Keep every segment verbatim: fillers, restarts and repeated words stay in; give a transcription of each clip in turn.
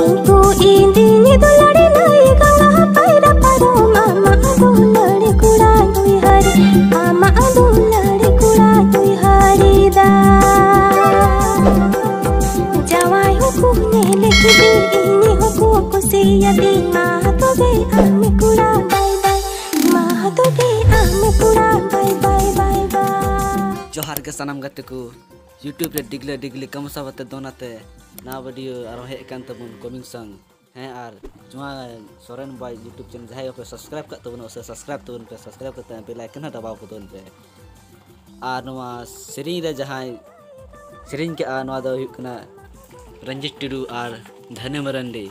ᱩᱱᱠᱩ ᱤᱧ ᱫᱤᱧ ᱫᱩᱞᱟᱹᱲ ᱱᱟᱹᱭ ᱜᱟᱰᱟ ᱯᱟᱭᱨᱟ ᱯᱟᱨᱚᱢ, ᱟᱢᱟᱜ ᱫᱩᱞᱟᱹᱲ ᱠᱚᱲᱟ ᱫᱩᱭ ᱦᱟᱹᱨᱤ, ᱟᱢᱟᱜ ᱫᱩᱞᱟᱹᱲ ᱠᱚᱲᱟ ᱫᱩᱭ ᱦᱟᱹᱨᱤ ᱫᱟ᱾ ᱡᱟᱶᱟᱭ ᱦᱚᱸᱠᱚ ᱧᱮᱞ ᱠᱮᱫᱮ, ᱤᱧ ᱦᱚᱸᱠᱚ ᱠᱩᱥᱤᱭᱟᱫᱤᱧ, ᱢᱟ ᱛᱚᱵᱮ ᱟᱢ ᱠᱚᱲᱟ ᱵᱟᱭ ᱵᱟᱭ, ᱢᱟ ᱛᱚᱵᱮ ᱟᱢ ᱠᱚᱲᱟ ᱵᱟᱭ ᱵᱟᱭ ᱵᱟᱭ ᱵᱟᱭ᱾ ᱡᱚᱦᱟᱨ ᱜᱮ ᱥᱟᱱᱟᱢ ᱜᱟᱛᱮ ᱠᱚ, YouTube ᱨᱮ ᱰᱤᱜᱽᱞᱟᱹ ᱰᱤᱜᱽᱞᱤ ᱠᱟᱢᱥᱟ ᱵᱟᱛᱮ ᱫᱚᱱ ᱟᱛᱮ ᱱᱟᱣᱟ video ᱟᱨᱦᱚᱸ ᱦᱮᱡ ᱟᱠᱟᱱ ᱛᱟᱵᱚᱱ coming song᱾ ᱦᱮᱸ, ᱟᱨ ᱱᱚᱣᱟ ᱥᱚᱨᱮᱱ ᱵᱟᱭ YouTube channel ᱡᱟᱦᱟᱸᱭ ᱵᱟᱯᱮ subscribe ᱠᱟᱜ ᱛᱟᱵᱚᱱᱟ, ᱥᱮ subscribe ᱛᱟᱵᱚᱱ ᱯᱮ, subscribe ᱠᱟᱛᱮ bell icon ᱦᱚᱸ ᱫᱟᱵᱟᱣ ᱠᱚ ᱛᱟᱵᱚᱱ ᱯᱮ᱾ ᱟᱨ ᱱᱚᱣᱟ ᱥᱮᱨᱮᱧ ᱨᱮ ᱡᱟᱦᱟᱸᱭ ᱥᱮᱨᱮᱧ ᱠᱟᱜᱼᱟ, ᱱᱚᱣᱟ ᱫᱚ ᱦᱩᱭᱩᱜ ᱠᱟᱱᱟ ᱨᱚᱧᱡᱤᱛ ᱴᱩᱰᱩ ᱟᱨ ᱫᱷᱟᱹᱱᱩ ᱢᱟᱨᱟᱱᱰᱤ᱾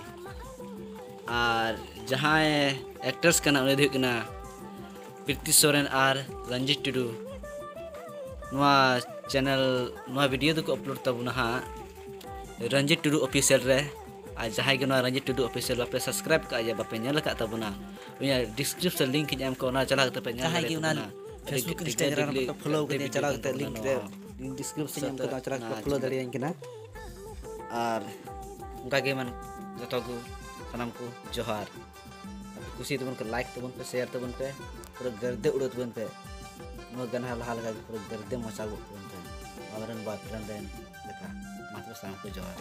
ᱟᱨ ᱡᱟᱦᱟᱸᱭ actress ᱠᱟᱱᱟ, ᱩᱱᱤ ᱫᱚ ᱦᱩᱭᱩᱜ ᱠᱟᱱᱟ ᱯᱨᱤᱛᱤ ᱥᱚᱨᱮᱱ ᱟᱨ ᱨᱚᱧᱡᱤᱛ ᱴᱩᱰᱩ᱾ ᱱᱚᱣᱟ channel, ᱱᱚᱣᱟ video ᱫᱚᱠᱚ upload ᱛᱟᱵᱚᱱᱟ ᱦᱟᱸᱜ ᱨᱚᱧᱡᱤᱛ ᱴᱩᱰᱩ official ᱨᱮ᱾ ᱟᱨ ᱡᱟᱦᱟᱸᱭ ᱜᱮ ᱱᱚᱣᱟ ᱨᱚᱧᱡᱤᱛ ᱴᱩᱰᱩ official ᱵᱟᱯᱮ subscribe ᱠᱟᱜᱼᱟ, ᱭᱟ ᱵᱟᱯᱮ ᱧᱮᱞ ᱟᱠᱟᱫ ᱛᱟᱵᱚᱱᱟ, ᱩᱱᱤᱭᱟᱜ description link ᱤᱧ ᱮᱢ ᱠᱟᱜᱼᱟ, ᱚᱱᱟ ᱪᱟᱞᱟᱣ ᱠᱟᱛᱮ ᱯᱮ ᱧᱮᱞ ᱡᱟᱦᱟᱸᱭ ᱜᱮ ᱫᱟᱲᱮᱭᱟᱜ ᱚᱱᱟ ᱛᱟᱵᱚᱱᱟ᱾ ᱟᱹᱰᱤ, Facebook, ᱟᱹᱰᱤ Instagram ᱰᱤᱜᱽᱞᱤ ᱵᱟᱯᱮ follow ᱠᱟᱫᱮᱭᱟ, ᱰᱤᱜᱽᱞᱤ ᱪᱟᱞᱟᱣ ᱠᱟᱛᱮ ᱱᱚᱣᱟ link ᱨᱮ description ᱮᱢ ᱠᱟᱫᱟ, ᱪᱟᱞᱟᱣ ᱠᱟᱛᱮ ᱯᱮ follow ᱫᱟᱲᱮᱭᱟᱹᱧ ᱠᱟᱱᱟ᱾ ᱟᱨ ᱚᱱᱠᱟ ᱜᱮ ᱢᱟᱱ ᱡᱚᱛᱚ ᱠᱚ ᱥᱟᱱᱟᱢ ᱠᱚ ᱡᱚᱦᱟᱨ᱾ ᱟᱯᱮ ᱠᱩᱥᱤ ᱛᱟᱵᱚᱱ ᱯᱮ, like ᱛᱟᱵᱚᱱ ᱯᱮ, share ᱛᱟᱵᱚᱱ ᱯᱮ, ᱯᱩᱨᱟᱹ ᱜᱟᱨᱫᱮ ᱩᱲᱟᱹᱣ ᱛᱟᱵᱚᱱ ᱯᱮ᱾ ᱱᱚᱣᱟ ᱜᱟᱱᱦᱟ ᱞᱟᱦᱟ ᱞᱮᱠᱟ ᱜᱮ ᱯᱩᱨᱟᱹ ᱜᱟᱨᱫᱮ ᱢᱚᱪᱟ ᱜᱚᱫ ᱛᱟᱵᱚᱱ ᱯᱮ, ᱟᱵᱚᱨᱮᱱ boyfriend ᱨᱮᱱ ᱞᱮᱠᱟ᱾ ᱢᱟ ᱛᱚᱵᱮ ᱥᱟᱱᱟᱢ ᱠᱚ ᱡᱚᱦᱟᱨ᱾